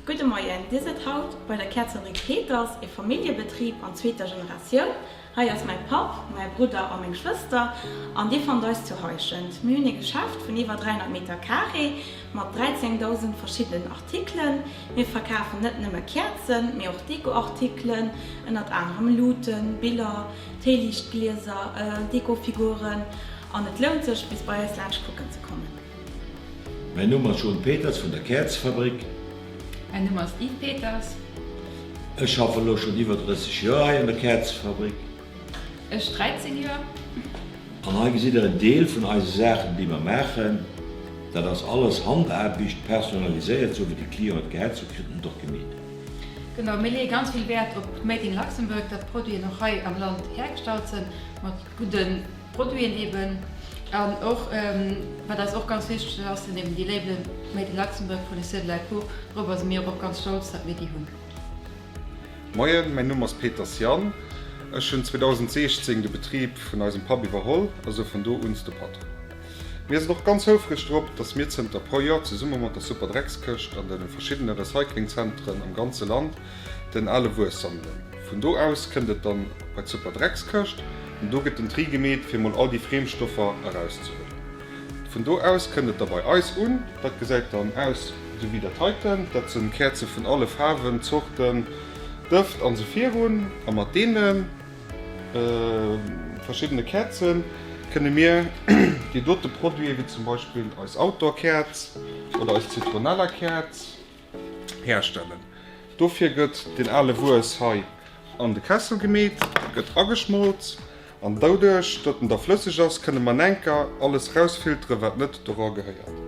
Gudde Moien, Dir sidd haut bei der Käerzfabrik Peters, e Familljebetrib an zweeter Generatioun. Hei ass mäi Papp, mäi Brudder a meng Schwëster an Dir fannt eis zu Heischent. Mir hunn e Geschäft vun iwwer 300 Meter Carré mat 13.000 verschiddenen Artikelen. Mir verkafen net nëmme Käerzen, mee och Dekoartikelen, ënnert anerem Luuten, Biller, Téiliichtglieser, Dekofiguren an et lount sech bis bei eis laanscht kucken ze kommen. Mäin Numm ass John Peters vun der Käerzfabrik. Mäin Numm ass Yves Peters. Ech schaffen elo schonn iwwer 30 Joer hei an der Käerzfabrik. Ech 13 Joer. An hei gesitt der en Deel vun eise Saachen déi mer maachen. Dat ass alles Handaarbicht, personaliséiert, sou wéi de Client et gehätt, sou kritt en et och gemeet. Genau, mir leeë ganz vill Wäert op Made in Luxembourg, datt d'Produiten och hei am Land hergestallt sënn, mat gudde Produiten eben. An och, wat eis och ganz wichteg ass, sinn eben déi Labelen Made in Luxembourg, Fournisseur de la Cour. Dorobber si mir och ganz stolz, datt mir déi hunn. Moien, mäin Numm ass Peters Yann. Ech hunn 2016 de Betrib vun eisem Papp iwwerholl a sou vun do un de Patron. Mir sinn och ganz houfreg drop, dass mir zënter e puer Joer zesumme mat der Super Dreckskëscht an de verschiddene Recyclingzentren am ganze Land den ale Wuess sammelen. Vun do aus kënnt et dann bei d'Super Dreckskëscht an do gëtt den Tri gemeet fir mol all déi Friemstoffer erauszehuelen. Vun do aus kënnt et da bei eis un. Dat gesäit dann aus esou wéi dat heiten. Dat sinn Käerze vun alle Faarwen, Zorten, Dëft an esou virun. A mat deene verschiddene Käerze kënne mir déi dote Produiten, wéi zum Beispill eis Outdoor-Käerz oder eis Zitronella-Käerz, herstellen. Dofir gëtt deen ale Wuess hei an de Kessel gemeet, gëtt ageschmolz an doduerch datt en da flësseg ass, kënne mer enker alles rausfilteren, wat net dora gehéiert.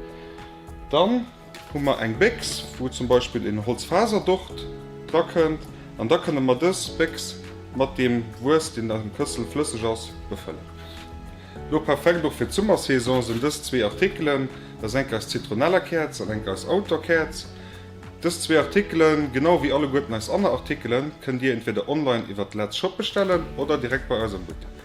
Dann hu mer eng Béchs, wou zum Beispill een Holzfaserdocht dra kënnt an da kënne mer dës Béchs mat deem Wuess, deen am Këssel flësseg ass, befëllen. Lo perfekt och fir d'Summersaison sinn dës zwee Artikelen, dat ass enk eis Zitronella-Käerz an enk eis Outdoor-Käerz. Dës zwee Artikelen, genau wéi alleguerten eis anner Artikelen, kënnt dir entweder online iwwert Letz Shop bestellen oder direkt bei eis am Buttek.